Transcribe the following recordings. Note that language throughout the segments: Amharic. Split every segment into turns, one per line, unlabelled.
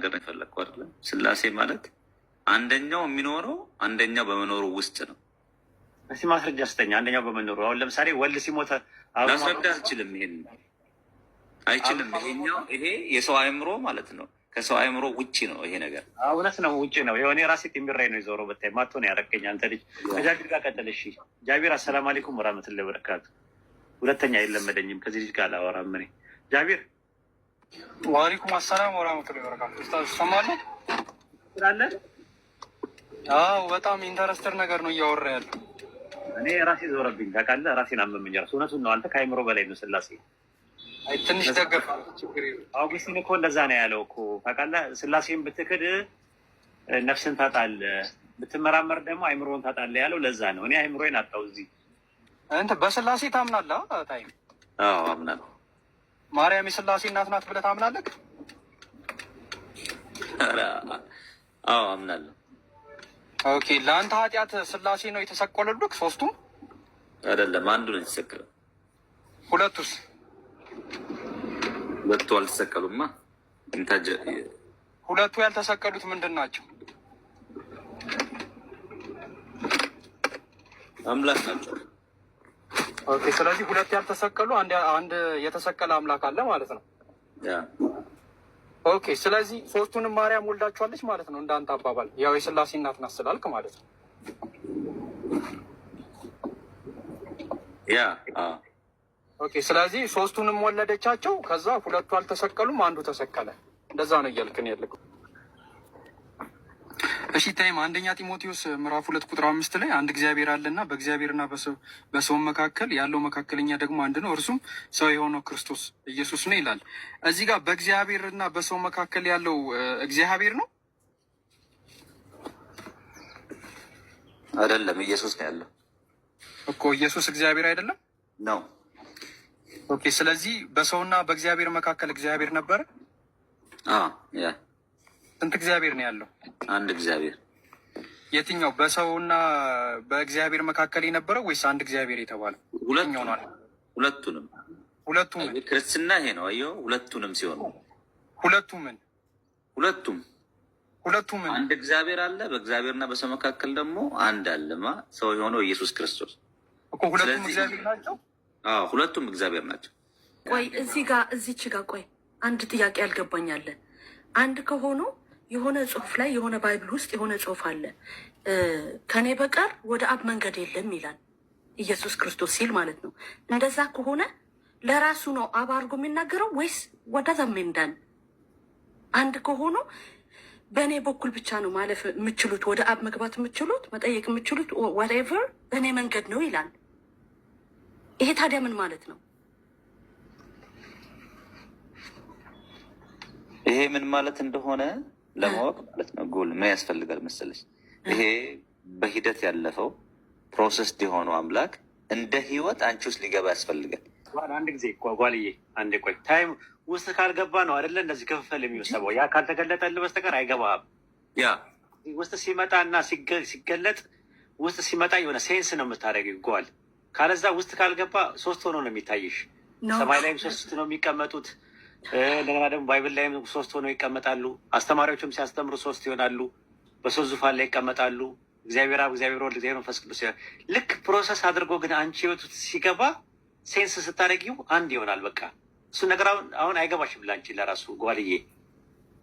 የፈለግከው አይደለም። ስላሴ ማለት አንደኛው የሚኖረው አንደኛው በመኖሩ ውስጥ ነው።
እስኪ ማስረጃ ስጠኝ። አንደኛው በመኖሩ፣ አሁን ለምሳሌ ወልድ ሲሞት
ላስረዳ አልችልም። ይሄን አይችልም። ይሄኛው ይሄ የሰው አእምሮ ማለት ነው። ከሰው አእምሮ ውጭ ነው ይሄ ነገር።
እውነት ነው፣ ውጭ ነው። የሆነ ራሴ ጢምቢራይ ነው የዞረው። ብታይ ማቶ ነው ያረቀኝ። አንተ ልጅ ከጃቢር ጋር ቀጠል። እሺ ጃቢር፣ አሰላም አለይኩም ወራህመቱላሂ ወበረካቱ። ሁለተኛ የለመደኝም፣ ከዚህ ልጅ ጋር አላወራም እኔ። ጃቢር።
ወአለይኩም አሰላም ወራህመቱላሂ ወበረካቱ። ኡስታዝ ትሰማለህ?
ትላለህ?
አዎ፣ በጣም interesting ነገር ነው እያወራ ያለው።
እኔ ራሴ ዞረብኝ ታውቃለህ። ራሴን አመመኝ። ራሱ እውነቱን ነው። አንተ ከአእምሮ በላይ ነው ስላሴ።
አይ ትንሽ ደገፍ፣ ችግር የለም።
አውግስቲን እኮ እንደዛ ነው ያለው እኮ ታውቃለህ። ስላሴን ብትክድ ነፍስን ታጣለህ፣ ብትመራመር ደግሞ አይምሮን ታጣለህ ያለው ለዛ ነው። እኔ አይምሮዬን አጣው እዚህ።
እንትን በስላሴ ታምናለህ? ታይም?
አዎ፣ አምናለሁ።
ማርያም የስላሴ እናት ናት ብለህ ታምናለህ?
ኧረ፣ አዎ አምናለሁ።
Okay፣ ለአንተ ኃጢአት ስላሴ ነው የተሰቀሉልህ ሶስቱም?
አይደለም፣ አንዱ ነው የተሰቀለው።
ሁለቱስ?
ሁለቱ አልተሰቀሉማ።
ሁለቱ ያልተሰቀሉት ምንድን ናቸው?
አምላክ ናቸው።
Okay፣ ስለዚህ ሁለት ያልተሰቀሉ አንድ የተሰቀለ አምላክ አለ ማለት ነው።
Yeah.
Okay፣ ስለዚህ ሶስቱንም ማርያም ወልዳቸዋለች ማለት ነው። እንዳንተ አባባል ያው የስላሴ እናት ናት ስላልክ ማለት ነው።
Yeah.
Okay፣ ስለዚህ ሶስቱንም ወለደቻቸው። ከዛ ሁለቱ አልተሰቀሉም፣ አንዱ ተሰቀለ። እንደዛ ነው እያልክን ያለከው። እሺ ታይም፣ አንደኛ ጢሞቴዎስ ምዕራፍ 2 ቁጥር 5 ላይ አንድ እግዚአብሔር አለና በእግዚአብሔርና በሰው መካከል ያለው መካከለኛ ደግሞ አንድ ነው፣ እርሱም ሰው የሆነው ክርስቶስ ኢየሱስ ነው ይላል። እዚህ ጋር በእግዚአብሔርና በሰው መካከል ያለው እግዚአብሔር ነው?
አይደለም፣ ኢየሱስ ነው ያለው።
እኮ ኢየሱስ እግዚአብሔር አይደለም?
ነው።
Okay፣ ስለዚህ በሰውና በእግዚአብሔር መካከል እግዚአብሔር ነበረ።
Yeah.
ስንት እግዚአብሔር ነው ያለው?
አንድ እግዚአብሔር።
የትኛው? በሰውና በእግዚአብሔር መካከል የነበረው ወይስ አንድ እግዚአብሔር የተባለው? የትኛው ነው?
ሁለቱንም።
ሁለቱ ምን?
ክርስትና ይሄ ነው። አየኸው፣ ሁለቱንም ሲሆን
ሁለቱ ምን?
ሁለቱም።
ሁለቱ ምን?
አንድ እግዚአብሔር አለ። በእግዚአብሔርና በሰው መካከል ደግሞ አንድ አለማ፣ ሰው የሆነው ኢየሱስ ክርስቶስ።
እኮ ሁለቱም እግዚአብሔር ናቸው።
አዎ፣ ሁለቱም እግዚአብሔር ናቸው።
ቆይ፣ እዚህ ጋር፣ እዚች ጋር ቆይ፣ አንድ ጥያቄ ያልገባኝ አለ። አንድ ከሆኑ የሆነ ጽሁፍ ላይ፣ የሆነ Bible ውስጥ የሆነ ጽሁፍ አለ። ከኔ በቀር ወደ አብ መንገድ የለም ይላል ኢየሱስ ክርስቶስ ሲል ማለት ነው። እንደዛ ከሆነ ለራሱ ነው አብ አድርጎ የሚናገረው ወይስ ወደዛ ሜንዳን አንድ ከሆኑ በእኔ በኩል ብቻ ነው ማለፍ የምችሉት፣ ወደ አብ መግባት የምችሉት፣ መጠየቅ የምችሉት whatever በእኔ መንገድ ነው ይላል። ይሄ ታዲያ ምን ማለት ነው?
ይሄ ምን ማለት እንደሆነ ለማወቅ ማለት ነው ጎል ምን ያስፈልጋል መሰለች? ይሄ በሂደት ያለፈው process የሆነው አምላክ እንደ ህይወት አንቺ ውስጥ ሊገባ ያስፈልጋል።
አንድ ጊዜ ጓልዬ፣ አንዴ ቆይ። ታይም ውስጥ ካልገባ ነው አይደለ እንደዚህ ክፍፍል የሚወሰበው። ያ ካልተገለጠልህ በስተቀር አይገባህም። ውስጥ ሲመጣ እና ሲገለጥ፣ ውስጥ ሲመጣ የሆነ sense ነው የምታደርጊው ጓል። ካለዛ ውስጥ ካልገባ ሶስት ሆኖ ነው የሚታይሽ። ሰማይ ላይም ሶስት ነው የሚቀመጡት። እንደገና ደግሞ Bible ላይም ሶስት ሆነው ይቀመጣሉ። አስተማሪዎችም ሲያስተምሩ ሶስት ይሆናሉ። በሶስት ዙፋን ላይ ይቀመጣሉ። እግዚአብሔር አብ፣ እግዚአብሔር ወልድ፣ እግዚአብሔር መንፈስ ቅዱስ። ልክ process አድርጎ ግን አንቺ ህይወት ውስጥ ሲገባ sense ስታደርጊው አንድ ይሆናል። በቃ እሱ ነገር አሁን አይገባሽም ለአንቺ ለራሱ ጓልዬ።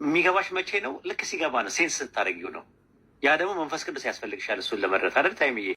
የሚገባሽ መቼ ነው? ልክ ሲገባ ነው፣ sense ስታደርጊው ነው። ያ ደግሞ መንፈስ ቅዱስ ያስፈልግሻል እሱን ለመረዳት፣ አይደል ታይምዬ?